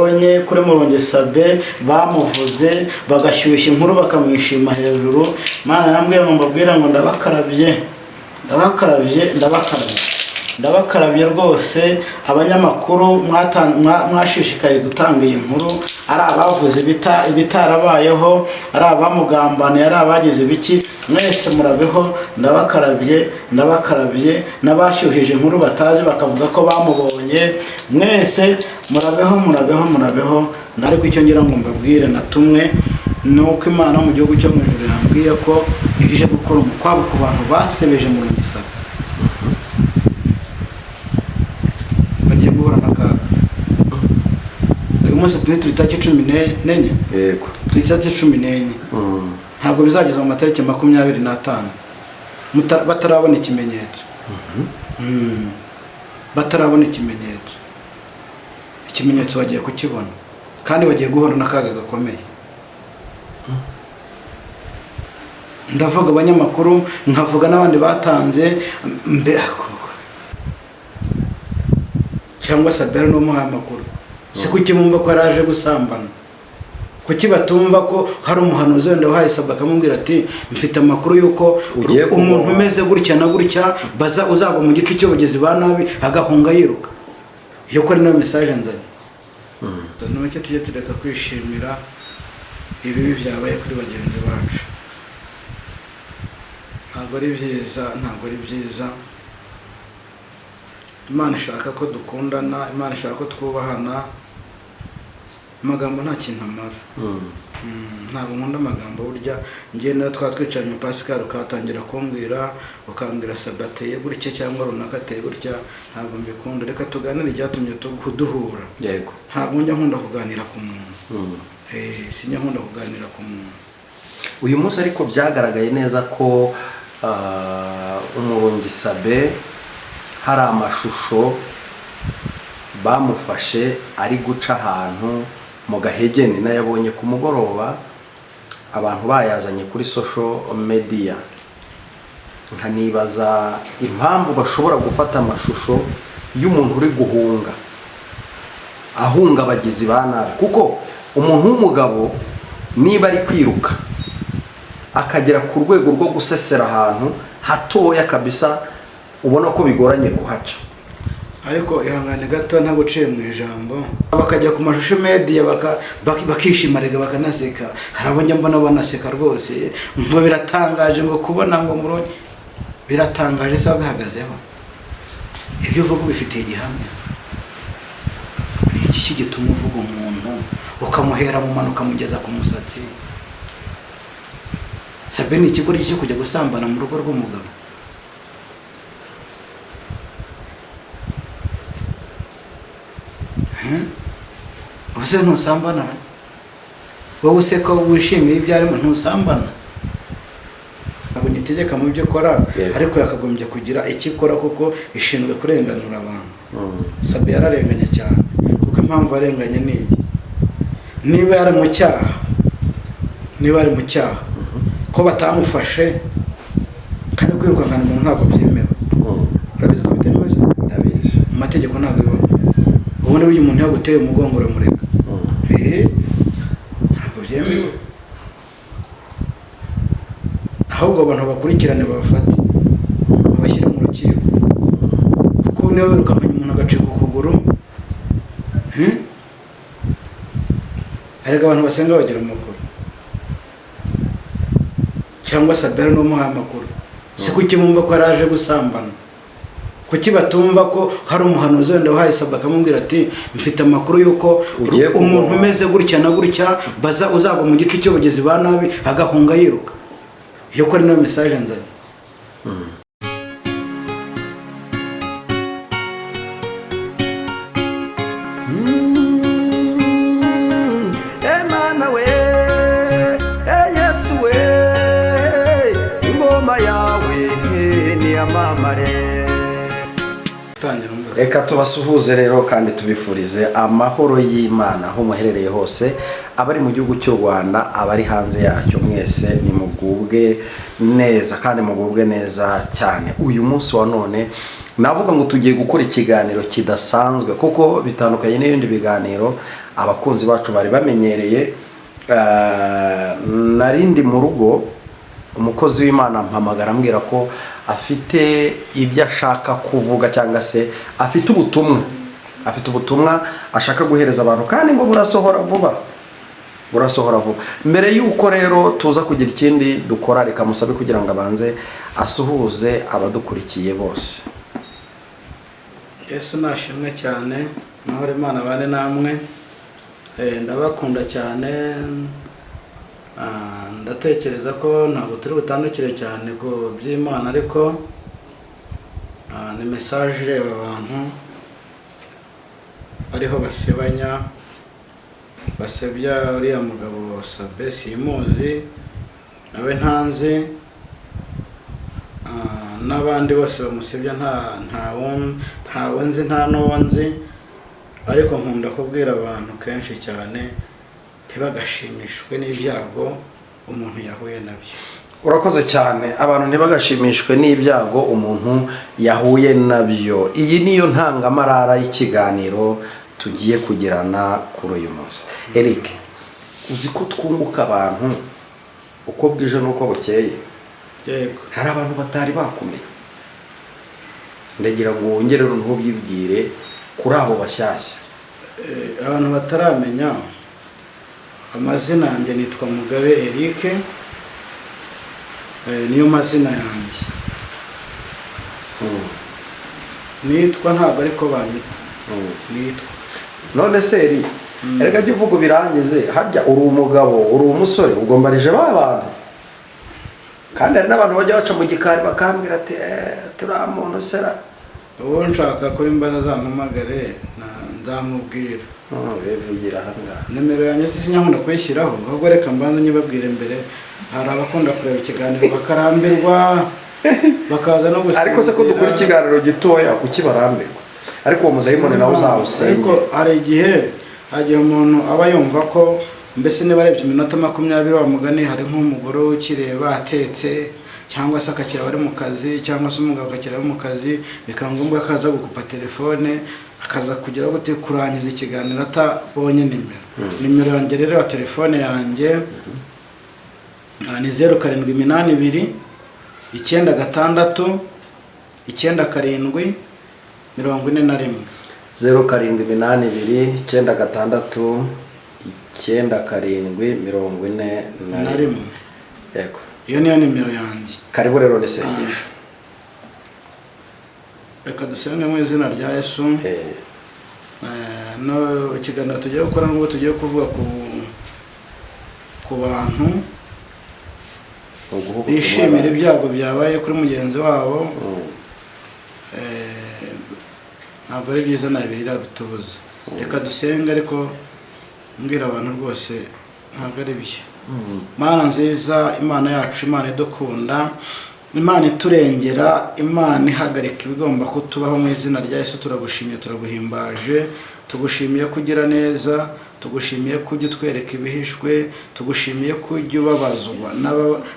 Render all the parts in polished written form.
Babonye kuri Murungi Sabe bamuvuze, bagashyushya inkuru, bakamwishima hejuru. Imana yambwiye ngo mbabwire ngo ndabakarabye, ndabakarabye, ndabakarabye, ndabakarabye rwose. Abanyamakuru mwashishikaye gutanga iyi nkuru, ari abavuze ibitarabayeho, ari abamugambaniye, ari abagize ibiki, mwese murabeho. Ndabakarabye, ndabakarabye. N'abashyuhije inkuru batazi bakavuga ko bamubonye, mwese murabeho, murabeho, murabeho. Ariko icyo ngira ngo mbabwire natumwe ni uko Imana mu gihugu cyo mu ijuru yambwiye ko ije gukora umukwabo ku bantu basebeje mu Rugisabo, bagiye guhura n'akaga. Uyu munsi turi tariki 14. Yego. Turi tariki 14. Ntabwo bizageza mu matariki 25 batarabona ikimenyetso. Batarabona ikimenyetso. Ikimenyetso bagiye kukibona kandi bagiye guhura n'akaga gakomeye. Ndavuga abanyamakuru, nkavuga n'abandi batanze mbe cyangwa Sabera n'umuhaye amakuru. Si kuki bumva ko yari aje gusambana? Kuki batumva ko hari umuhanuzi wenda wahaye Saba akamubwira ati: "Mfite amakuru y'uko Ugiye kugoma." umuntu umeze gutya na gutya baza uzagwa mu gice cy'ubugizi ba nabi agahunga yiruka"? Iyo ko ari nayo message nzanye. Make tujye tureka kwishimira ibibi byabaye kuri bagenzi bacu. Ntabwo ari byiza, ntabwo ari byiza. Imana ishaka ko dukundana, Imana ishaka ko twubahana. Amagambo nta kintu amara. Ntabwo nkunda amagambo. Burya njye nawe twaba twicaranye, Pascal, ukatangira kumbwira, ukambwira Sabe ateye gutya cyangwa runaka ateye gutya, ntabwo mbikunda. Reka tuganire icyatumye duhura. Ntabwo njya nkunda kuganira ku muntu. Sinjya nkunda kuganira ku muntu. Uyu munsi ariko byagaragaye neza ko Umurungi Sabe hari amashusho bamufashe ari guca ahantu mu gahegeni, nayabonye ku mugoroba abantu bayazanye kuri social media, nkanibaza impamvu bashobora gufata amashusho y'umuntu uri guhunga, ahunga abagizi ba nabi, kuko umuntu w'umugabo niba ari kwiruka akagera ku rwego rwo gusesera ahantu hatoya kabisa, ubona ko bigoranye kuhaca. Ariko ihangane gato ntabwo uciye mu ijambo. Bakajya ku mashusho media bakishima rega, bakanaseka. Hari abo njya mbona banaseka rwose, ngo biratangaje, ngo kubona ngo Murungi, biratangaje se wabihagazeho? Ibyo uvuga ubifitiye igihamya? Ni iki gituma uvuga umuntu ukamuhera mu mano ukamugeza ku musatsi? Sabe ni ikigoryi cyo kujya gusambana mu rugo rw'umugabo? Ubuse ntusambana ra? Wowe use ko wishimiye ibyo arimo, ntusambana? Ntabwo nyitegeka mu byo ikora, ariko yakagombye kugira icyo ikora kuko ishinzwe kurenganura abantu. Sabe yararenganye cyane, kuko impamvu yarenganye ni iyi: niba yari mu cyaha, niba ari mu cyaha, ko batamufashe? Kandi kwirukankana umuntu ntabwo byemewe. Urabizi ko bitemewe se? Ndabizi. Mu mategeko ntabwo bibaho. Ubundi burya umuntu yaguteye umugongo uramureka. Ntabwo byemewe. Ahubwo abantu bakurikirane, babafate, babashyire mu rukiko, kuko niba wirukankanye umuntu agacika ukuguru, Ariko abantu basenga bagira amakuru, cyangwa Sabera n'umuhaye amakuru. Si kuki bumva ko yari aje gusambana? Kuki batumva ko hari umuhanuzi wenda wahaye Saba akamubwira ati: "Mfite amakuru y'uko Ugiye kugoma." umuntu umeze gutya na gutya baza uzagwa mu gice cy'ubugizi ba nabi agahunga yiruka"? Iyo ko ari nayo message nzanye. Emana we, Yesu we, ingoma yawe niyamamare. Tangira umva. Reka tubasuhuze rero kandi tubifurize amahoro y'Imana aho muherereye hose, abari mu gihugu cy'u Rwanda, abari hanze yacyo, mwese nimugubwe neza kandi mugubwe neza cyane. Uyu munsi wa none navuga ngo tugiye gukora ikiganiro kidasanzwe, kuko bitandukanye n'ibindi biganiro. Abakunzi bacu bari bamenyereye. Narindi mu rugo, umukozi w'Imana ampamagara ambwira ko afite ibyo ashaka kuvuga, cyangwa se afite ubutumwa ashaka guhereza abantu, kandi ngo burasohora vuba, burasohora vuba. Mbere y'uko rero tuza kugira ikindi dukora, reka musabe kugira ngo abanze asuhuze abadukurikiye bose. Yesu nashimwe cyane. Amahoro Imana bane namwe. Ndabakunda cyane. Ndatekereza ko ntabwo turi butandukire cyane ku by'Imana, ariko ni message ireba abantu ariho basebanya, basebya uriya mugabo Sabe. Simuzi nawe ntanzi. N'abandi bose bamusebya ntawe nzi, nta n'uwo nzi, ariko nkunda kubwira abantu kenshi cyane ntibagashimishwe n'ibyago umuntu yahuye nabyo. Urakoze cyane. Abantu ntibagashimishwe n'ibyago umuntu yahuye nabyo. Iyi niyo ntangamarara y'ikiganiro tugiye kugirana kuri uyu munsi. Eric, uzi ko twunguka abantu uko bwije n'uko bukeye? Yego. Hari abantu batari bakumenya. Ndagira ngo wongere noneho ubyibwire kuri abo bashyashya. Abantu bataramenya amazina yanjye, nitwa Mugabe Eric. Niyo mazina yanjye nitwa, ntabwo ariko banyita, nitwa. None se eri, erega jya uvuga ubirangize. Harya uri umugabo, uri umusore, ubwo mbarije ba bantu. Kandi hari n'abantu bajya baca mu gikari bakambwira ati: "Turiya muntu sera." Ubu nshaka ko imbaga zampamagare, nzamubwira. Bivugira aha ngaha. Nimero yanjye si sinyakunda kuyishyiraho, ahubwo reka mbanze nyibabwire mbere. Hari abakunda kureba ikiganiro bakarambirwa, bakaza no gusinzira. Ariko se ko dukora ikiganiro gitoya, kuki barambirwa? Ariko uwo mudayimoni nawe Ariko uzawusengere. hari igihe umuntu aba yumva ko mbese niba arebye iminota 20, wa mugani hari nk'umugore ukireba atetse, cyangwa se akakireba ari mu kazi, cyangwa se umugabo akakireba ari mu kazi, bikaba ngombwa ko aza gukupa telefone, akaza kugira gute, kurangiza ikiganiro atabonye nimero. Nimero yanjye rero ya telefone yanjye ni 0782 96 97 41. 0782 96 97 41. Na rimwe. Yego. Iyo niyo nimero yanjye. Karibu rero n'isengesho. Reka dusenge mu izina rya Yesu. No ikiganiro tugiye gukora, nubwo tugiye kuvuga ku bantu Uguha ubutumwa bishimira abantu. ibyago byabaye kuri mugenzi wabo, ntabwo ari byiza, ntabwo bitubuza. Reka dusenge, ariko mbwira abantu rwose ntabwo ari byo. Mana nziza, Imana yacu, Imana idukunda, Imana iturengera, Imana ihagarika ibigomba kutubaho, mu izina rya Yesu turagushimiye, turaguhimbaje. Tugushimiye ko ugira neza, tugushimiye ko ujya utwereka ibihishwe, tugushimiye ko ujya ubabazwa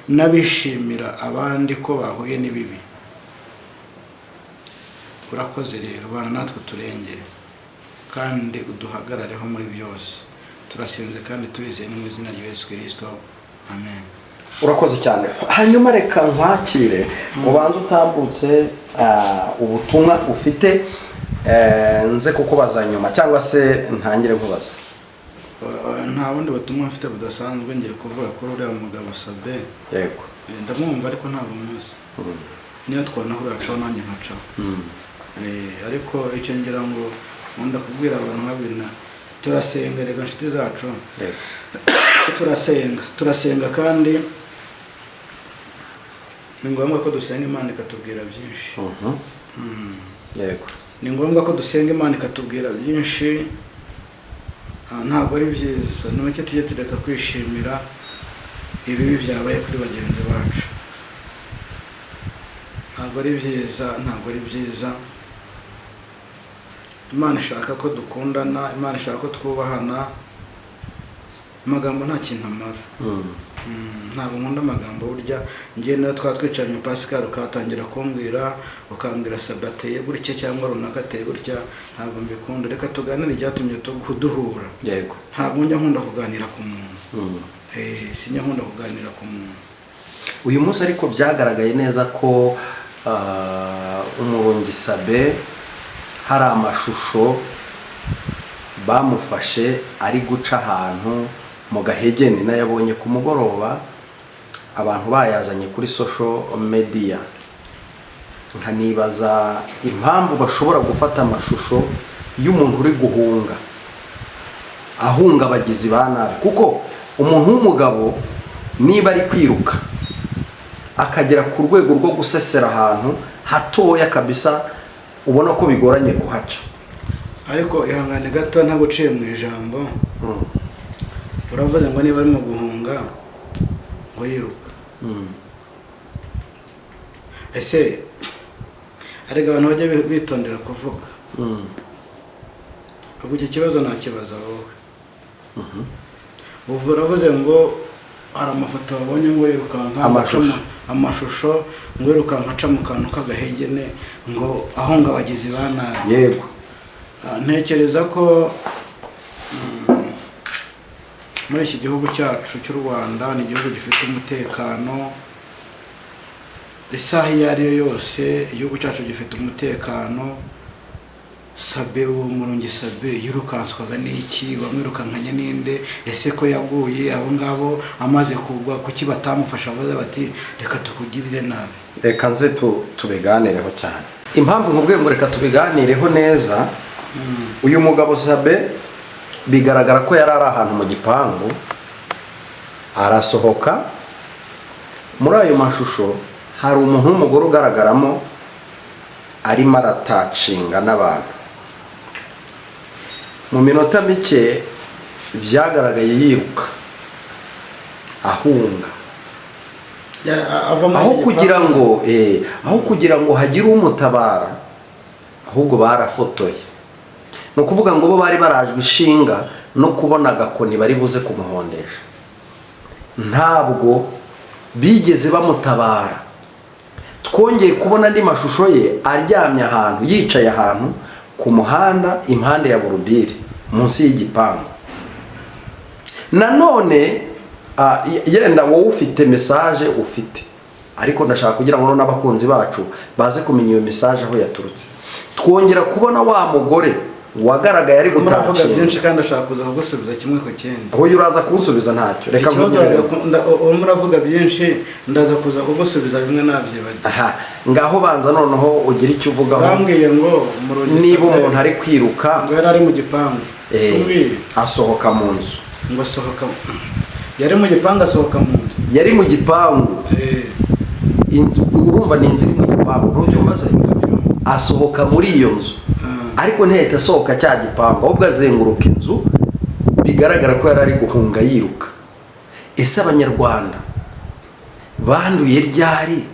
n'abishimira abandi ko bahuye n'ibibi. Urakoze rero, bana natwe, turengere kandi uduhagarareho muri byose. Turasenze kandi turizeye, ni mu izina rya Yesu Kirisito, amen. Urakoze cyane. Hanyuma reka nkwakire, ubanze utambutse ubutumwa ufite, nze kukubaza nyuma, cyangwa se ntangire nkubaza. Nta bundi butumwa mfite budasanzwe. Ngiye kuvuga kuri uriya mugabo Sabe. Ndamwumva ariko ntabwo muzi. Niyo twanahura acaho nanjye nkacaho. Ariko icyo ngira ngo nkunda kubwira abantu nkabwira, turasenga reka inshuti zacu. Turasenga, turasenga, kandi ni ngombwa ko dusenga Imana ikatubwira byinshi. Ni ngombwa ko dusenga Imana ikatubwira byinshi. Ntabwo ari byiza, ni make tujye tureka kwishimira ibibi byabaye kuri bagenzi bacu. Ntabwo ari byiza, ntabwo ari byiza. Imana ishaka ko dukundana, Imana ishaka ko twubahana. Amagambo nta kintu amara. Ntabwo nkunda amagambo. Burya njye nawe twaba twicaranye, Pascal, ukatangira kumbwira, ukambwira Sabe ateye gutya cyangwa runaka ateye gutya, ntabwo mbikunda. Reka tuganire ibyatumye duhura. Ntabwo njya nkunda kuganira ku muntu. Sinjya nkunda kuganira ku muntu. Uyu munsi ariko byagaragaye neza ko Umurungi Sabe hari amashusho bamufashe ari guca ahantu mu gahegeni, nayabonye ku mugoroba abantu bayazanye kuri social media, nkanibaza impamvu bashobora gufata amashusho y'umuntu uri guhunga, ahunga abagizi ba nabi, kuko umuntu w'umugabo niba ari kwiruka akagera ku rwego rwo gusesera ahantu hatoya kabisa, ubona ko bigoranye kuhaca. Ariko ihangane gato, ntabwo uciye mu ijambo. Uravuze ngo niba arimo guhunga ngo yiruka. Ese ariko abantu bajya bitondera kuvuga. Ubwo iki kibazo nakibaza wowe. Ubu uravuze ngo hari amafoto wabonye ngo yirukanka Amashusho. Amashusho ngo yirukanka aca mu kantu k'agahegene ngo ahunga abagizi ba nabi. Yego. Ntekereza ko muri iki gihugu cyacu cy'u Rwanda, ni igihugu gifite umutekano. Isaha iyo ari yo yose igihugu cyacu gifite umutekano. Sabe, uwo Murungi Sabe yirukanswaga n'iki? Wamwirukankanye n'inde? Ese ko yaguye abo ngabo amaze kugwa, kuki batamufasha, bavuze bati reka tukugirire nabi? Reka nze tubiganireho cyane. Impamvu nkubwiye ngo reka tubiganireho neza, uyu mugabo Sabe bigaragara ko yari ari ahantu mu gipangu, arasohoka. Muri ayo mashusho hari umuntu w'umugore ugaragaramo arimo aratacinga n'abantu. Mu minota mike byagaragaye yiruka ahunga. Ava muri Aho iki kugira gipangu. ngo aho kugira ngo hagire umutabara, ahubwo barafotoye. Ni ukuvuga ngo bo bari barajwe ishinga no kubona agakoni bari buze kumuhondesha, ntabwo bigeze bamutabara. Twongeye kubona andi mashusho ye aryamye ahantu, yicaye ahantu ku muhanda impande ya borudire munsi y'igipangu. Nanone yenda wowe ufite message ufite, ariko ndashaka kugira ngo n'abakunzi bacu baze kumenya iyo message aho yaturutse. Twongera kubona wa mugore wagaragaye ari Muravuga gutacinga. byinshi kandi ashaka kuza kugusubiza kimwe ku kindi. Wowe uraza kunsubiza ntacyo, reka Ikibazo nkubwire. Urimo uravuga byinshi, ndaza kuza kugusubiza bimwe nabyibagiwe. Aha ngaho banza noneho ugire icyo uvugaho. Urambwiye ngo Umurungi Niba Sabe umuntu ari kwiruka ngo yari ari mu gipangu. Umbwiye asohoka mu nzu. Ngo asohoka, yari mu gipangu asohoka mu nzu. Yari mu gipangu. Inzu urumva ni inzu iri mu gipangu, ntubyumva se? Asohoka muri iyo nzu, ariko ntiyahita asohoka cya gipangu, ahubwo azenguruka inzu, bigaragara ko yari ari guhunga yiruka. Ese Abanyarwanda banduye ryari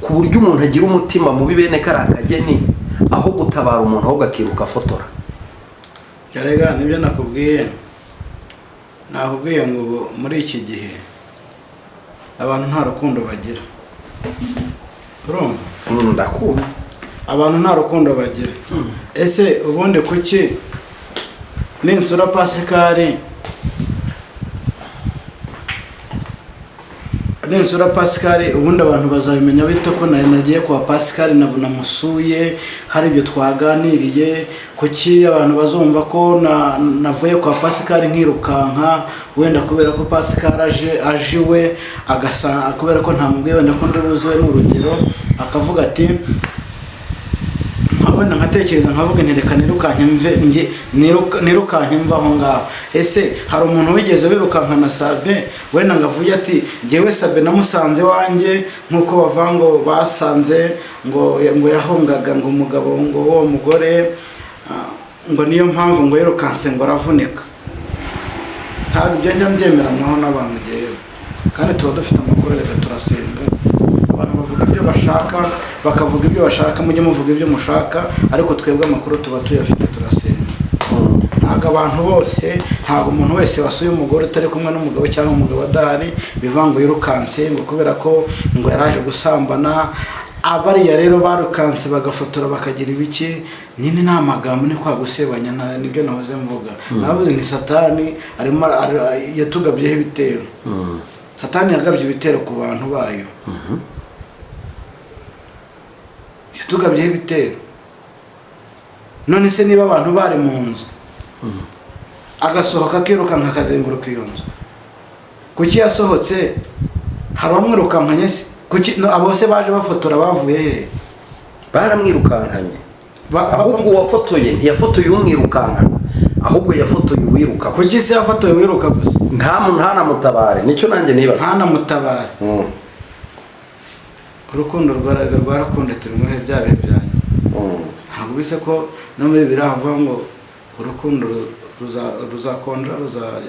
ku buryo umuntu agira umutima mubi bene kariya kageni, aho gutabara umuntu ahubwo akiruka afotora? Erega nibyo nakubwiye, nakubwiye ngo ubu muri iki gihe abantu nta rukundo bagira, urumva? Ndakumva. Abantu nta rukundo bagira. Ese ubundi kuki ninsura Pasikari, ninsura Pasikari, ubundi abantu bazabimenya bite ko nari nagiye kwa Pasikari, namusuye, hari ibyo twaganiriye? Kuki abantu bazumva ko navuye kwa Pasikari nkirukanka, wenda kubera ko Pasikari aje iwe, agasa kubera ko ntamubwiye wenda ko ndi buze, ni urugero, akavuga ati nkabona nkatekereza nkavuga nti reka nirukanke mve nge nirukanke mve aho ngaho. Ese hari umuntu wigeze wirukanka na Sabe, wenda ngo avuge ati njyewe Sabe namusanze iwanjye, nk'uko bavuga ngo basanze ngo yahungaga ngo umugabo ngo uwo mugore, ngo niyo mpamvu ngo yirukanse ngo aravunika? Ntabwo ibyo njya mbyemeranywaho n'abantu njyewe, kandi tuba dufite amakuru. Reka turasenga. Abantu bavuga ibyo bashaka, bakavuga ibyo bashaka, mujye muvuga ibyo mushaka, ariko twebwe amakuru tuba tuyafite, turasenga. Ntabwo abantu bose, ntabwo umuntu wese wasuye umugore utari kumwe n'umugabo cyangwa umugabo adahari bivuga ngo yirukanse ngo kubera ko ngo yaraje gusambana. Abariya rero barukanse bagafotora bakagira ibiki, nyine ni amagambo, ni kwa gusebanya, nibyo nahoze mvuga. Navuze ni Satani arimo yatugabyeho ibitero. Satani yagabye ibitero ku bantu bayo, yatugabyeho ibitero. None se niba abantu bari mu nzu, agasohoka akirukanka akazenguruka iyo nzu, kuki yasohotse? Hari uwamwirukankanye se? Kuki abo se baje bafotora bavuye he? Baramwirukankanye. Ahubwo uwafotoye ntiyafotoye umwirukankana, ahubwo yafotoye uwiruka. Kuki se yafotoye uwiruka gusa? Nta muntu, ntanamutabare, nicyo nanjye nibaza. Ntanamutabare. Urukundo rwarakunde, turi mu bihe bya bihe byanyu. Ntabwo bise ko no muri bibiri havuga ngo urukundo ruzakonja.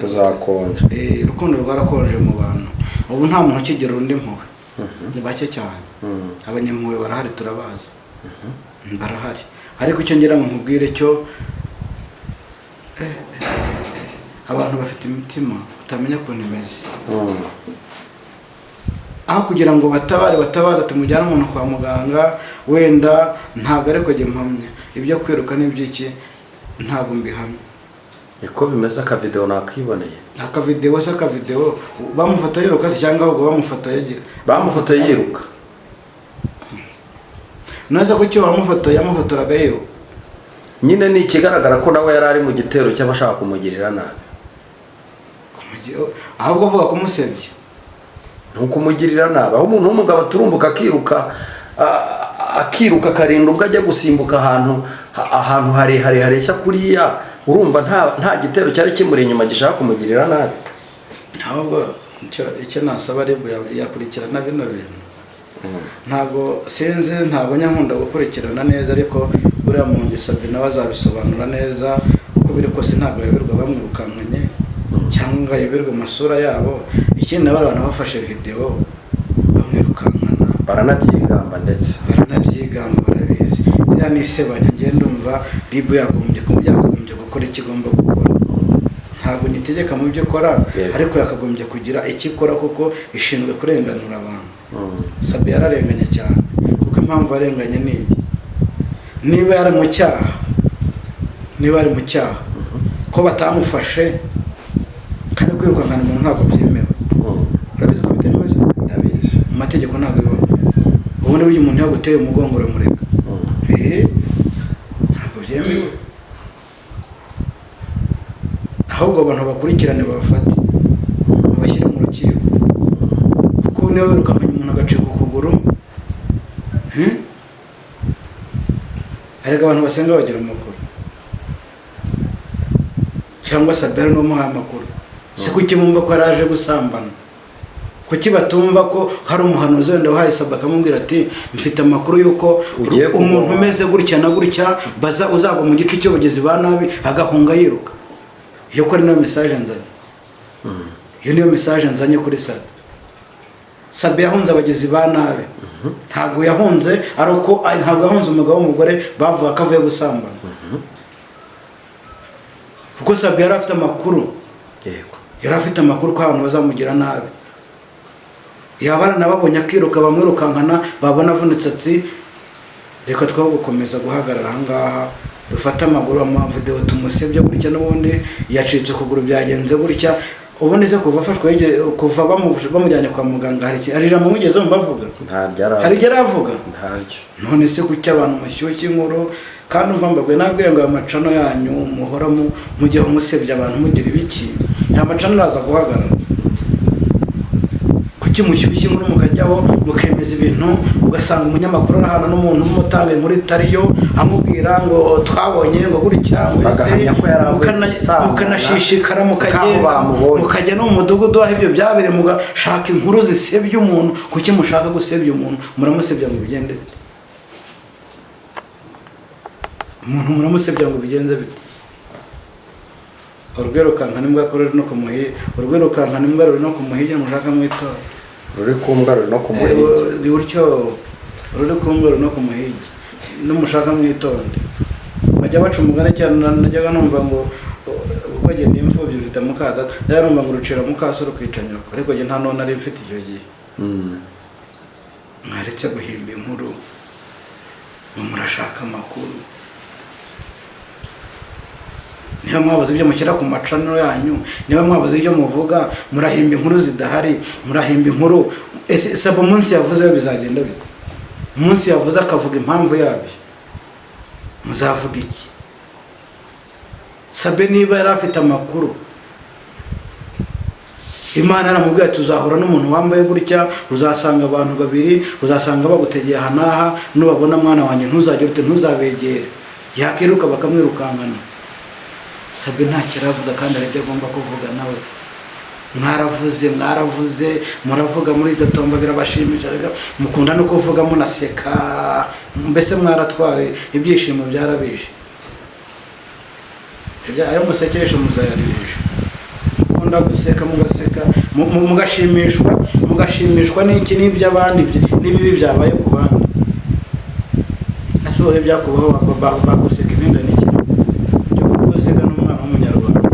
Ruzakonja. Urukundo rwarakonje mu bantu. Ubu nta muntu ukigira undi mpuhwe, ni bake cyane. Abanyampuhwe barahari, turabazi, barahari. Ariko icyo ngira ngo nkubwire cyo, abantu bafite imitima utamenya ukuntu imeze. Aho kugira ngo batabare, batabare tumujyane umuntu kwa muganga wenda, ntabwo ariko jye mpamya ibyo kwiruka n'iby'iki, ntabwo mbihamya. Niko bimeze, akavidewo nakiboneye. Akavidewo se, akavidewo bamufoto yiruka se, cyangwa ahubwo bamufotoye agira? Bamufotoye yiruka. None kuki bamufotoye, yamufotoraga yiruka? Nyine ni ikigaragara ko nawe yari ari mu gitero cy'abashaka kumugirira nabi. Ahubwo avuga kumusebya. Ni ukumugirira nabi. Aho umuntu w'umugabo aturumbuka akiruka, akiruka akarinda ubwo ajya gusimbuka ahantu harehare hareshya kuriya, urumva nta gitero cyari kimuri inyuma gishaka kumugirira nabi? Ahubwo icyo nasaba aribwo yakurikirana bino bintu. Ntabwo sinzi, ntabwo nyankunda gukurikirana neza, ariko buriya mu ngeso nawe azabisobanura neza. Uko biri kose ntabwo ayoberwa bamwirukankanye cyangwa ayoberwa amasura yabo. Ikindi nabo abantu bafashe videwo bamwirukankana, baranabyigamba ndetse. Baranabyigamba, barabizi. Iriya ni isebanya. Njye ndumva RIB yakagombye gukora icyo igomba gukora. Ntabwo nyitegeka mu byo ikora, ariko yakagombye kugira icyo ikora kuko ishinzwe kurenganura abantu. Sabe yararenganye cyane, kuko impamvu arenganye ni iyi: niba yari mu cyaha, niba ari mu cyaha, ko batamufashe? Kandi kwirukankana umuntu ntabwo byemewe. Urabizi ko bitemewe se? Ndabizi. Mu mategeko ntabwo bibaho. Ubundi burya umuntu yaguteye umugongo uramureka. Ntabwo byemewe. Ahubwo abantu bakurikirane, babafate, babashyire mu rukiko, kuko niba wirukankanye umuntu agacika ukuguru, Ariko abantu basenga bagira amakuru, cyangwa Sabera n'umuhaye amakuru. Si kuki bumva ko yari aje gusambana? Kuki batumva ko hari umuhanuzi wenda wahaye Saba akamubwira ati mfite amakuru y'uko Ugiye kugwa. umuntu umeze gutya na gutya baza uzagwa mu gicu cy'ubugizi ba nabi agahunga yiruka? Iyo ko ari nayo message nzanye, iyo niyo message nzanye kuri Sabe. Sabe yahunze abagizi ba nabi, ntabwo yahunze ari uko, ntabwo yahunze umugabo w'umugore bavuga ko avuye gusambana, kuko Sabe yari afite amakuru. Yari afite amakuru ko abantu bazamugira nabi. Yaba aranababonye akiruka, bamwirukankana, babona avunitse ati reka twe gukomeza guhagarara ahangaha, dufate amaguru, amavidewo tumusebye gutya, n'ubundi yacitse ukuguru, byagenze gutya. Ubundi se kuva afashwe, kuva bamujyanye kwa muganga, hari ijambo mwigeze wumva avuga? Ntaryo. Hari icyo aravuga? Ntaryo. None se kuki abantu mushyushya inkuru? Kandi umva mbabwe, nabwiye ngo aya macano yanyu muhora mujyaho musebya abantu, mugira ibiki, nta macano araza guhagarara. Kuki mushyushya inkuru mukajyaho mukemeza ibintu, ugasanga umunyamakuru arahana n'umuntu umutanga inkuru itariyo, amubwira ngo twabonye ngo gutya, ngo ese, Bagahamya ko yari avuye gusambana, mukanashishikara, nk'aho mukagenda bamubonye. mukajya no mu mudugudu aho ibyo byabereye, mugashaka inkuru zisebya umuntu. Kuki mushaka gusebya umuntu? Muramusebya ngo bigende bite? Umuntu muramusebya ngo bigenze bite? Urwirukanka n'imbwa ko ruri no kumuhi, urwirukanka n'imbwa ruri no kumuhigi, mushaka mwitora. Ruri ku mbwa ruri no ku muhigi. Utyo ruri ku mbwa ruri no ku muhigi, n'umushaka mwitonde. Bajya baca umugani cyane, najyaga numva ngo Kuko agenda imfubyi mfite mukadata, yarumva ngo urucira mukaso rukica nyoko, ariko njye nta n'uwo nari mfite icyo gihe. Mwaretse guhimba inkuru ngo murashaka amakuru. Niba mwabuze ibyo mushyira ku macano yanyu, niba mwabuze ibyo muvuga, murahimba inkuru zidahari, murahimba inkuru. Ese Saba umunsi yavuze bizagenda bite? Umunsi yavuze akavuga impamvu yabyo, muzavuga iki? Sabe niba yari afite amakuru, Imana yaramubwiye ati uzahura n'umuntu wambaye gutya, uzasanga abantu babiri, uzasanga bagutegeye aha n'aha, nubabona mwana wanjye ntuzagire ute, ntuzabegere. Yakiruka bakamwirukankana. Sabe ntacyo aravuga kandi hari ibyo agomba kuvuga nawe. Mwaravuze, mwaravuze, muravuga muri totomba, birabashimisha, rega mukunda no kuvuga munaseka, mbese mwaratwaye, ibyishimo byarabishe. Ibyo ayo musekesha muzayarisha. Mukunda guseka, mugaseka, mugashimishwa, mugashimishwa n'iki? N'iby'abandi, n'ibibi byabaye ku bandi. Ese wowe byakubaho baguseka ibingana iki? Byo kugusiga n'umwana w'umunyarwanda.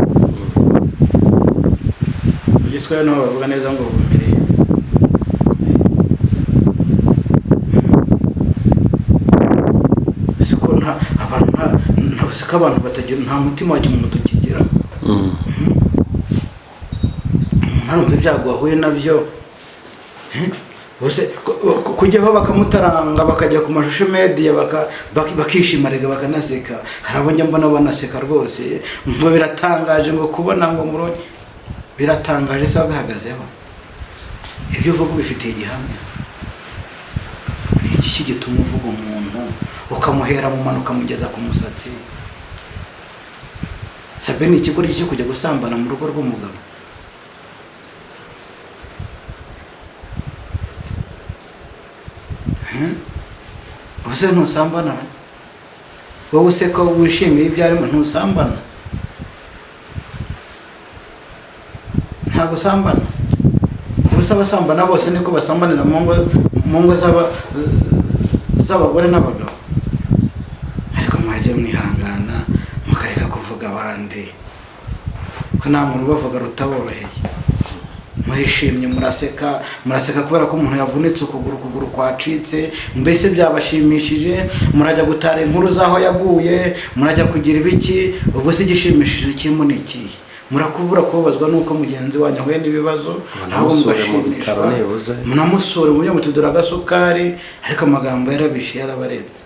Mu Giswahili niho bavuga neza ngo vumiriye. Ese ko nta abantu nta useka abantu batagira, nta mutima wa kimuntu tukigira. Umuntu arumva ibyago wahuye nabyo. Ubuse kujyaho bakamutaranga, bakajya ku mashusho media, bakishima rega bakanaseka. Hari abo njya mbona banaseka rwose, ngo biratangaje, ngo kubona ngo muronye biratangaje. Se wabihagazeho? Ibyo uvuga ubifitiye igihamya? Ni iki gituma uvuga umuntu ukamuhera mu mano ukamugeza ku musatsi? Sabe ni ikigoryi cyo kujya gusambana mu rugo rw'umugabo. Ubuse ntusambana? Wowe useka wishimiye ibyo arimo, ntusambana? Ntabwo usambana? Ubuse abasambana bose niko basambanira mu ngo z'abagore n'abagabo? Ariko mwajya mwihangana mukareka kuvuga abandi, ko nta muntu ubavuga rutaboroheye. Murishimye, muraseka, muraseka kubera ko umuntu yavunitse ukuguru, ukuguru kwacitse, mbese byabashimishije. Murajya gutara inkuru z'aho yaguye, murajya kugira ibiki. Ubwo se igishimishije kirimo ni ikihe? Murakubura kubabazwa n'uko mugenzi wanyu ahuye n'ibibazo, ahubwo Munamusure mu mugashimishwa. bitaro nibuze. Munamusure mu buryo mutudura agasukari, ariko amagambo yarabishe, yarabarenze.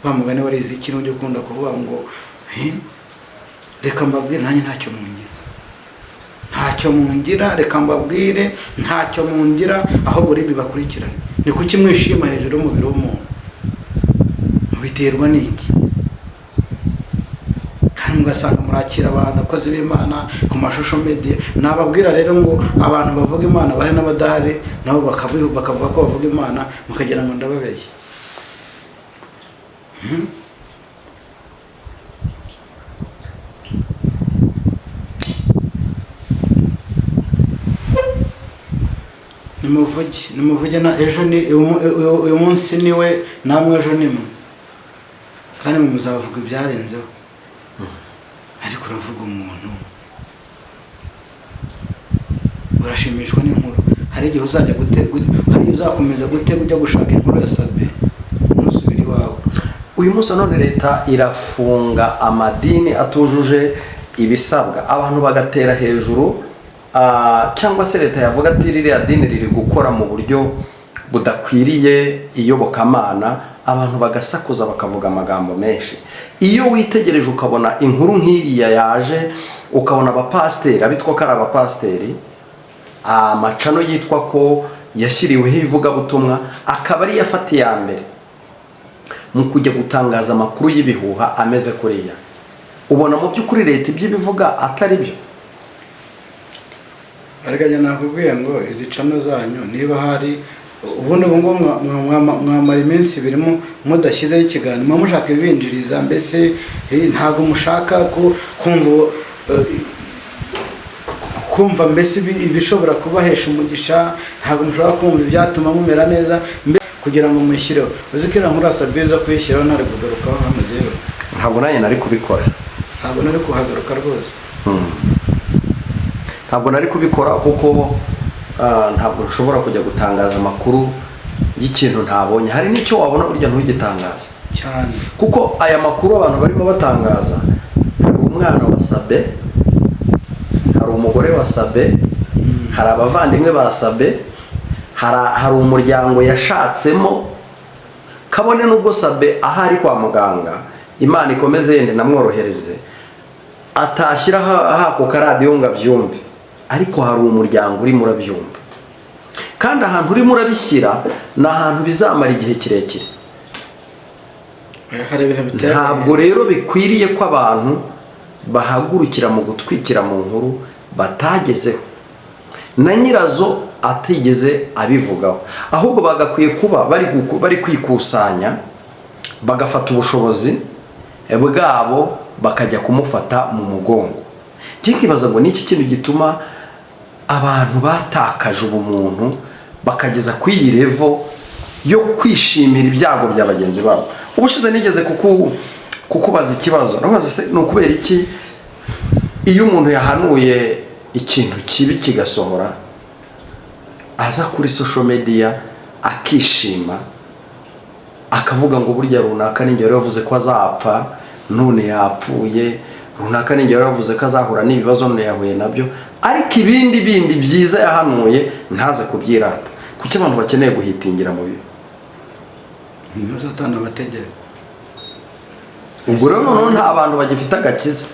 Wa mugani warize iki n'ujya ukunda kuvuga ngo, reka mbabwire, nanjye ntacyo mungira, ntacyo mungira, reka mbabwire ntacyo mungira, ahubwo ribi bakurikirane. Ni kuki mwishima hejuru y'umubiri w'umuntu? Mubiterwa n'iki? Kandi mugasanga murakira abantu, abakozi b'Imana ku mashusho media. Nababwira rero ngo abantu bavuga Imana bari n'abadahari nabo bakavuga ko bavuga Imana, mukagira ngo ndababeshye. Nimuvuge, nimuvuge na ejo ni uyu munsi niwe namwe ejo ni mwe, kandi mwe muzavuga ibyarenzeho. Ariko uravuga umuntu urashimishwa n'inkuru. Hari igihe uzajya gute, hari igihe uzakomeza gute ujya gushaka inkuru ya Sabe ntusubire iwawe. Uyu munsi none leta irafunga amadini atujuje ibisabwa, abantu bagatera hejuru, cyangwa se leta yavuga ati ririya dini riri gukora mu buryo budakwiriye iyobokamana, abantu bagasakuza bakavuga amagambo menshi. Iyo witegereje ukabona inkuru nk'iriya yaje, ukabona abapasiteri abitwa ko ari abapasiteri, amacano yitwa ko yashyiriweho ivugabutumwa akaba ariyo afata iya mbere mu kujya gutangaza amakuru y'ibihuha ameze kuriya, ubona mu by'ukuri leta ibyo ibivuga atari byo. Ariko njye nakubwiye ngo izi cano zanyu niba hari ubundi ubu ngubu mwamara iminsi ibiri mudashyizeho ikiganiro, muba mushaka ibibinjiriza, mbese, ntabwo mushaka kumva mbese ibishobora kubahesha umugisha, ntabwo mushobora kumva ibyatuma mumera neza kugira ngo muyishyireho. Uzi ko iriya nkuru ya Sabe uza kuyishyiraho ntari kugarukaho hano jyewe. Ntabwo nanjye nari kubikora. Ntabwo nari kuhagaruka rwose. Ntabwo nari kubikora kuko ntabwo nshobora kujya gutangaza amakuru y'ikintu ntabonye. Hari n'icyo wabona burya ntugitangaze cyane, kuko aya makuru abantu barimo batangaza, hari umwana wa Sabe, hari umugore wa Sabe, hari abavandimwe ba Sabe, hari umuryango yashatsemo. Kabone n'ubwo Sabe aho ari kwa muganga, Imana ikomeze yenda inamworohereze, atashyiraho ako karadiyo ngo abyumve, ariko hari umuryango urimo urabyumva, kandi ahantu urimo urabishyira ni ahantu bizamara igihe kirekire. Hari ibintu bitera. Ntabwo rero bikwiriye ko abantu bahagurukira mu gutwikira mu nkuru batagezeho na nyirazo atigeze abivugaho, ahubwo bagakwiye kuba bari kwikusanya, bagafata ubushobozi bwabo, bakajya kumufata mu mugongo. Njye nkibaza ngo ni iki kintu gituma abantu batakaje ubumuntu bakageza ku iyi level yo kwishimira ibyago bya bagenzi babo? Ubushize nigeze kukubaza ikibazo, nakubaza se ni ukubera iki iyo umuntu yahanuye ikintu kibi kigasohora, aza kuri social media akishima, akavuga ngo burya runaka ninjye wari wavuze ko azapfa none yapfuye, runaka ninjye wari wavuze ko azahura n'ibibazo none yahuye nabyo, ariko ibindi bindi byiza yahanuye ntaze kubyirata? Kuki abantu bakeneye guhitingira mu bibi? Niyo Satani abategera. Ubwo rero noneho nta bantu bagifite agakiza,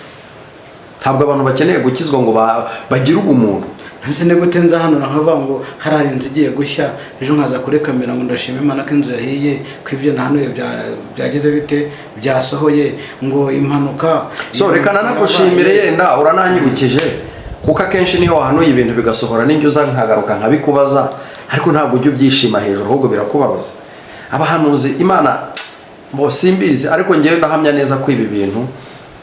ntabwo abantu bakeneye gukizwa ngo bagire ubumuntu. Ese ni gute nza hano nkavuga ngo hari inzu igiye gushya, ejo nkaza kuri kamera ngo ndashima Imana ko inzu yahiye, ko ibyo nahanuye byagize bite, byasohoye, ngo impanuka? So reka nanagushimire, yenda urananyibukije, kuko akenshi niyo wahanuye ibintu bigasohora n'injyo uza nkagaruka nkabikubaza, ariko ntabwo ujya ubyishima hejuru, ahubwo birakubabaza. Abahanuzi Imana bo simbizi, ariko ngewe ndahamya neza ko ibi bintu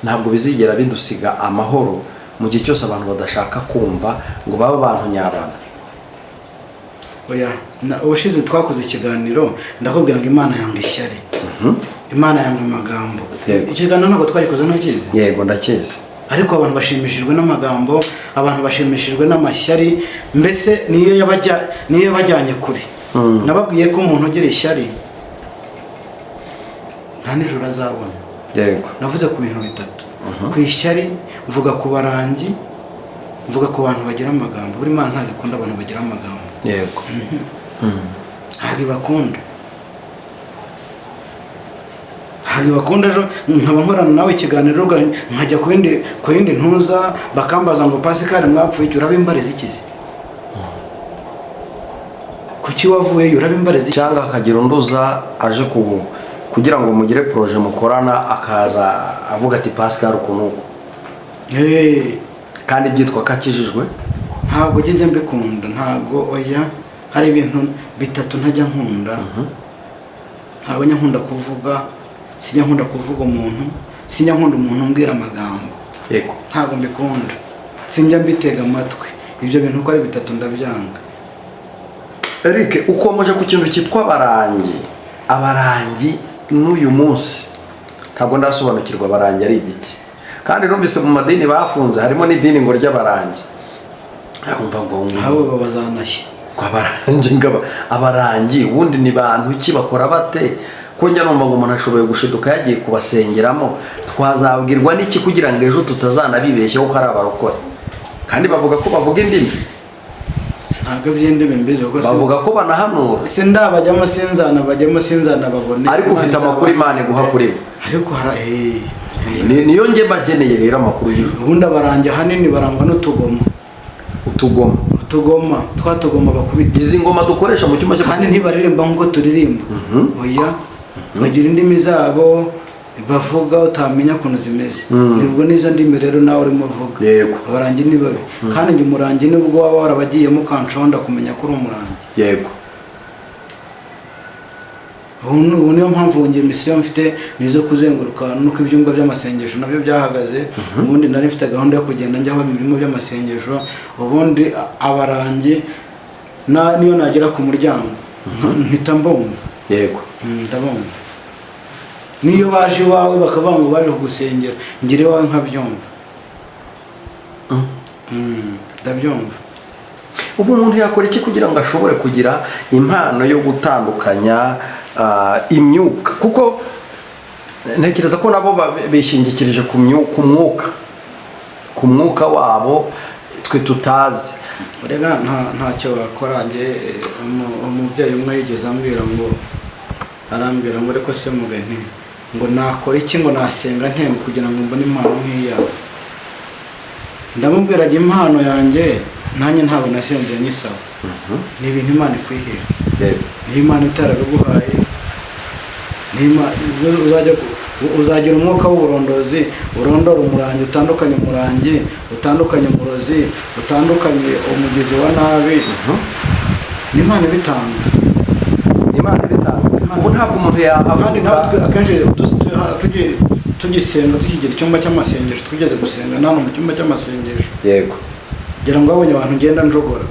ntabwo bizigera bidusiga amahoro mu gihe cyose abantu badashaka kumva ngo babe abantu nyabantu. Oya, ubushize twakoze ikiganiro ndakubwira ngo Imana yanga ishyari, Imana yanga amagambo. Ikiganiro ntabwo twagikoze, ntukizi? Yego, ndakizi. Ariko abantu bashimishijwe n'amagambo, abantu bashimishijwe n'amashyari, mbese niyo yabajyanye kure. Nababwiye ko umuntu ugira ishyari nta nijoro azabona. Navuze ku bintu bitatu: ku ishyari, mvuga ku barangi, mvuga ku bantu bagira amagambo. Buri Mana ntabwo ikunda abantu bagira amagambo. Ntabwo ibakunda, ntabwo ibakunda. Ejo nkaba nkorana nawe ikiganiro, nkajya ku yindi ntuza, bakambaza ngo Pascal mwapfuye iki? Urabimbariza ikizi? Kuki wavuyeyo? Urabimbariza ikizi? Cyangwa hakagira undi uza aje kugira ngo mugire projet mukorana, akaza avuga ati Pascal uku n'uku, kandi byitwa ko akijijwe. Ntabwo njya mbikunda, ntabwo, oya. Hari ibintu bitatu ntajya nkunda: ntabwo njya nkunda kuvuga, sinjya nkunda kuvuga umuntu, sinjya nkunda umuntu umbwira amagambo. Ntabwo mbikunda, sinjya mbitega amatwi. Ibyo bintu uko ari bitatu ndabyanga. Eric, ukomeje ku kintu cyitwa abarangi. Abarangi n'uyu munsi ntabwo ndasobanukirwa abarangi ari igiki, kandi numvise mu madini bafunze harimo n'idini ngo ry'abarangi. Umva ngo Abo bazanashye. Ngo abarangi, ngo abarangi ubundi ni bantu ki? Bakora bate? Ko njya numva ngo umuntu ashoboye gushiduka yagiye kubasengeramo, twazabwirwa n'iki kugira ngo ejo tutazanabibeshyaho ko ari abarokore, kandi bavuga ko bavuga indimi? Ntabwo iby'indimi mbizi kuko Bavuga ko banahanura. Sindabajyamo, sinzanabajyamo, sinzanababone. Ariko ufite amakuru Imana iguha kuri bo. Ariko hari Niyo njye mbageneye rero amakuru y'ijuru. Ubundi abarangi ahanini barangwa n'utugoma. Utugoma? Utugoma, twa tugoma bakubita. Izi ngoma dukoresha mu cyumba Kandi cy'amasengesho? ntibaririmba nk'uko turirimba, oya. Bagira indimi zabo bavuga utamenya ukuntu zimeze. Ubwo n'izo ndimi rero nawe urimo uvuga. Abarangi ni babi, kandi njye umurangi nubwo waba warabagiyemo ukanshonda kumenya ko uri umurangi. Ubu niyo mpamvu ngiye mission mfite ni izo kuzenguruka, nuko ibyumba by'amasengesho nabyo byahagaze. Ubundi nari mfite gahunda yo kugenda njyaho imirimo by'amasengesho. Ubundi abarangi niyo nagera ku muryango mpita mbumva. Ndabumva. Niyo baje iwawe bakavuga ngo baje kugusengera, ngere iwawe nkabyumva. Ndabyumva. Ubu umuntu yakora iki kugira ngo ashobore kugira impano yo gutandukanya imyuka? Kuko ntekereza ko nabo bishingikirije ku mwuka wabo twe tutazi. Rega ntacyo bakora. Njye umubyeyi umwe yigeze ambwira ngo, arambwira ngo ariko se muge nti ngo nakora iki, ngo nasenga ntemba kugira ngo mbone impano nk'iyawe. Ndamubwira ajya impano yanjye nanjye ntabwo nasenze nyisaba, ni ibintu Imana ikwihera. Niba Imana itarabiguhaye, uzagira umwuka w'uburondozi, urondora umurangi, utandukanye umurangi, utandukanye umurozi, utandukanye umugizi wa nabi. Ni Imana ibitanga. Imana ibitanga. Ubu ntabwo umuntu Kandi yahaguruka. natwe akenshi tugisenga, tukigira icyumba cy'amasengesho, twigeze gusenga nano mu cyumba cy'amasengesho, ngira ngo babonye abantu ngenda njogora,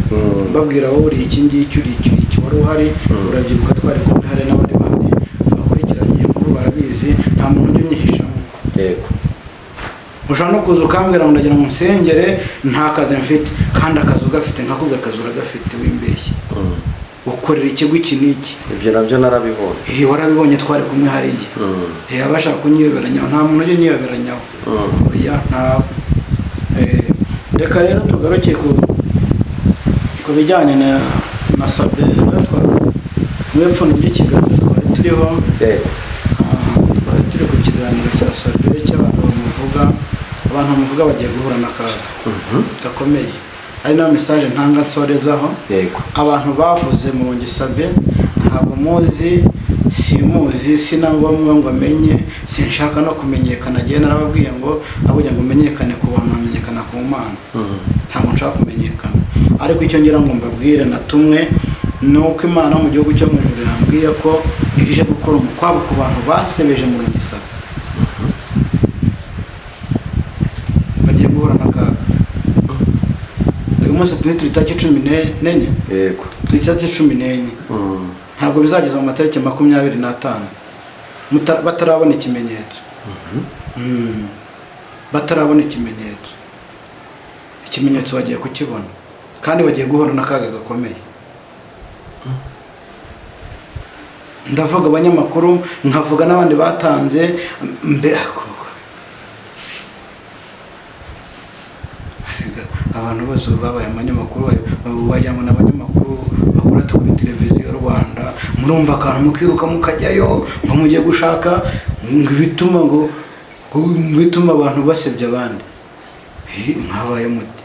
mbabwira wowe uri iki ngiki, uri iki, uri iki, wari uhari, urabyibuka, twari kumwe, hari n'abari bahari bakurikiranye iyi nkuru barabizi, nta muntu ujya unyihishamo. Ushobora no kuza ukambwira ngo ndagira ngo nsengere, nta kazi mfite, kandi akazi ugafite, nkakubwira akazi uragafite, wimbeshye, ukorera ikigo iki n'iki. Ibyo nabyo narabibonye. Iyi warabibonye, twari kumwe hariya. Abashaka kunyiyoberanyaho, nta muntu ujya unyiyoberanyaho. Oya, ntawe. Reka rero tugaruke ku bijyanye na Sabe mu ipfundo ry'ikiganiro twari turiho. Twari turi ku kiganiro cya Sabe cy'abantu bamuvuga. Abantu bamuvuga bagiye guhura n'akaga gakomeye, ari nayo message ntanga nsorezaho. Abantu bavuze mu Sabe ntabwo muzi, simuzi, sina ngombwa ngo amenye, sinshaka no kumenyekana. Agiye narababwiye ngo aho kugira ngo umenyekane ku bantu bamenyekana ku Mana. Ntabwo nshaka kumenyekana, ariko icyo ngira ngo mbabwire natumwe ni uko Imana mu gihugu cyo mu ijuru yambwiye ko ije gukora umukwabo ku bantu basebeje mu Gisabe, bagiye guhura n'akaga. Uyu munsi turi tariki 14. Turi tariki 14. Ntabwo bizageza mu matariki 25 batarabona ikimenyetso. Batarabona ikimenyetso. Ikimenyetso bagiye kukibona, kandi bagiye guhura n'akaga gakomeye. Ndavuga abanyamakuru, nkavuga n'abandi batanze mbe abantu bose babaye abanyamakuru, wagira ngo ni abanyamakuru bakora kuri televiziyo Rwanda. Murumva akantu mukiruka mukajyayo ngo mujye gushaka ngo ibituma ngo bituma abantu basebya abandi. Mwabaye muti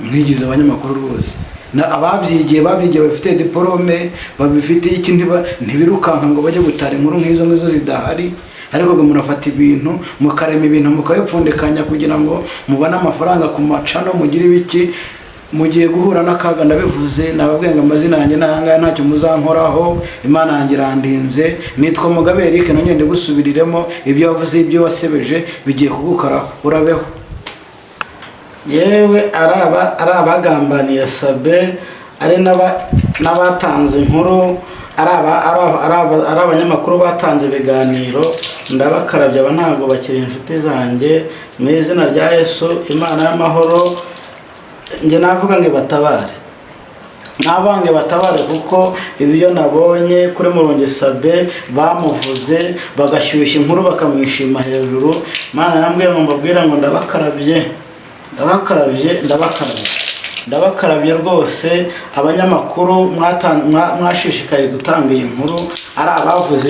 mwigize abanyamakuru rwose. Na ababyigiye bafite diplome, babifite iki, ntibirukanka ngo bajye gutara inkuru nk'izo ngizo zidahari. Ariko ngo murafata ibintu mukarema ibintu mukabipfundikanya kugira ngo mubone amafaranga ku macano, mugire ibiki. Mugiye guhura n'akaga, ndabivuze, nababwiye ngo amazina yanjye n'ayangaya ntacyo muzankoraho, Imana yanjye irandinze. Nitwa Mugabe Eric, nanjye ndigusubiriremo ibyo wavuze, ibyo wasebeje bigiye kugukora, urabeho. Yewe ari abagambaniye Sabe, ari n'abatanze inkuru, ari abanyamakuru batanze ibiganiro, ndabakarabya, aba ntabwo bakiri inshuti zanjye. Mu izina rya Yesu, Imana y'amahoro, njye navuga ngo ibatabare, nabange batabare, kuko ibyo nabonye kuri Murungi Sabe bamuvuze bagashyushya inkuru bakamwishima hejuru. Imana yambwiye ngo mbabwire ngo ndabakarabye, ndabakarabye, ndabakarabye, ndabakarabye rwose. Abanyamakuru mwashishikaye gutanga iyi nkuru, ari abavuze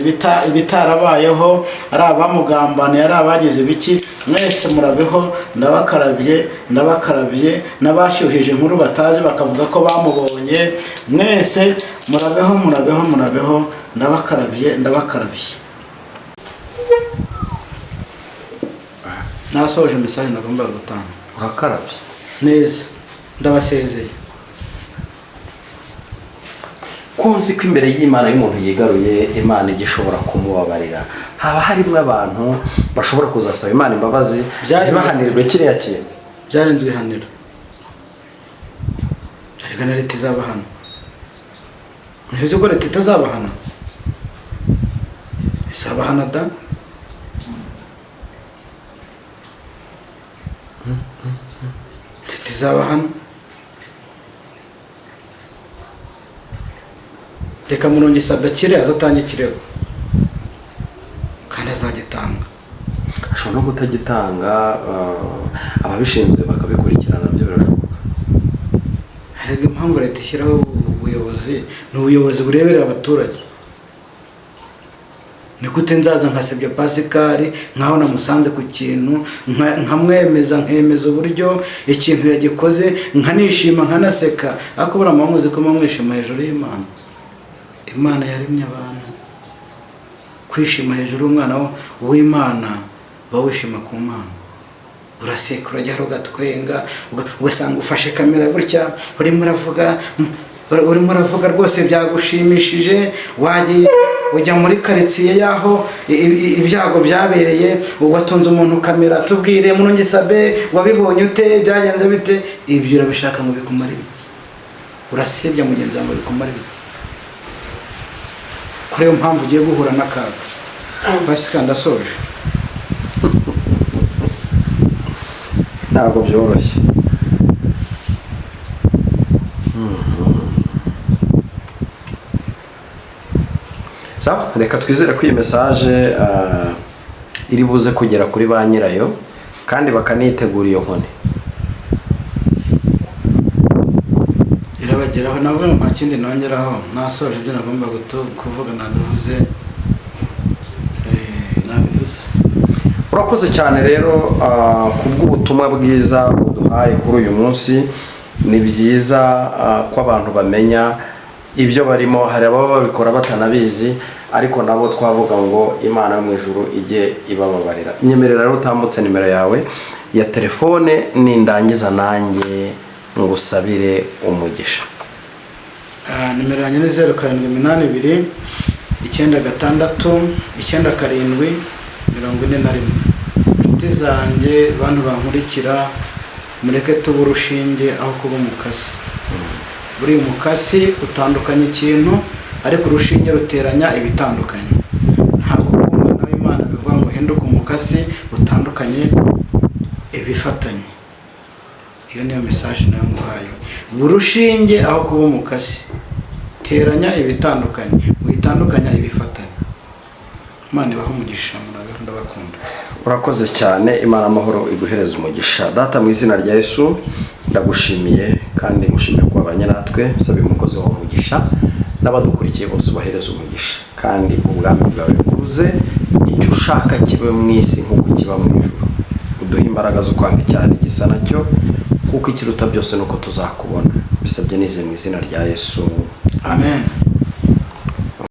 ibitarabayeho, ari abamugambaniye, ari abagize ibiki, mwese murabeho. Ndabakarabye, ndabakarabye. N'abashyuhije inkuru batazi bakavuga ko bamubonye, mwese murabeho, murabeho, murabeho. Ndabakarabye, ndabakarabye. Nasoje message nagombaga gutanga. Urakarabye neza, ndabasezeye. Ko nzi ko imbere y'Imana y'umuntu yigaruye, Imana igishobora kumubabarira, haba harimo abantu bashobora kuzasaba Imana imbabazi ntibahanirwe kiriya kintu. Byarenzwe ihaniro, ariko na leta izabahana. Ntibizi ko leta itazabahana. Izabahana da. Leta izabahana. Reka Murungi Sabe akire, azatange ikirego kandi azagitanga. Ashobora no kutagitanga, ababishinzwe bakabikurikirana, nabyo birashoboka. Erega impamvu leta ishyiraho ubuyobozi ni ubuyobozi bureberera abaturage. Ni gute nzaza nkasebya Pasikari nkaho namusanze ku kintu, nkamwemeza, nkemeza uburyo ikintu yagikoze, nkanishima, nkanaseka? Ariko buriya muba muzi ko muba mwishima hejuru y'Imana. Imana yaremye abantu. Kwishima hejuru y'umwana w'Imana, uba wishima ku Mana. Uraseka, urajya ugatwenga, ugasanga ufashe kamera gutya, urimo uravuga, urimo uravuga rwose byagushimishije. Wagiye ujya muri karitsiye y'aho ibyago byabereye, watunze umuntu kamera, tubwire Murungi Sabe, wabibonye ute, byagenze bite? Ibyo urabishaka ngo bikumarire iki? Urasebya mugenzi wawe ngo bikumarire iki? Kuri iyo mpamvu ugiye guhura n'akaga. Pasika, ndasoje. Ntabwo byoroshye. Sawa, reka twizere ko iyi message iri buze kugera kuri ba nyirayo kandi bakanitegura iyo nkoni. Irabageraho. Nabwo nta kindi nongeraho, nasoje ibyo nagomba kuvuga, nabivuze. Nabivuze. Urakoze cyane rero kubw'ubutumwa bwiza uduhaye kuri uyu munsi. Ni byiza ko abantu bamenya ibyo barimo. Hari ababa babikora batanabizi, ariko nabo twavuga ngo Imana yo mu ijuru ijye ibababarira. Nyemerera rero utambutse nimero yawe ya telefone, nindangiza nanjye ngusabire umugisha. Nimero yanjye ni 0782 96 97 41. Inshuti zanjye, bantu bankurikira, mureke tube urushinge aho kuba umukasi. Buriya umukasi utandukanya ikintu, ariko urushinge ruteranya ibitandukanye. Ntabwo kuba umwana w'Imana bivuga ngo uhinduke umukasi utandukanye ibifatanye. Iyo niyo message nayo nguhaye. Urushinge aho kuba umukasi, teranya ibitandukanye, witandukanya ibifatanye. Imana ibahe umugisha, murabeho, ndabakunda. Urakoze cyane, Imana amahoro iguhereza umugisha. Data, mu izina rya Yesu ndagushimiye kandi ngushimiye ko wabanye natwe. Nsabye umukozi wawe umugisha n'abadukurikiye bose, ubahereza umugisha kandi ubwami bwawe buze, icyo ushaka kibe mu isi nk'uko kiba mu ijuru. Uduhe imbaraga zo kwanga icyaha n'igisa nacyo, kuko ikiruta byose ni uko tuzakubona. Bisabye nize mu izina rya Yesu, amen.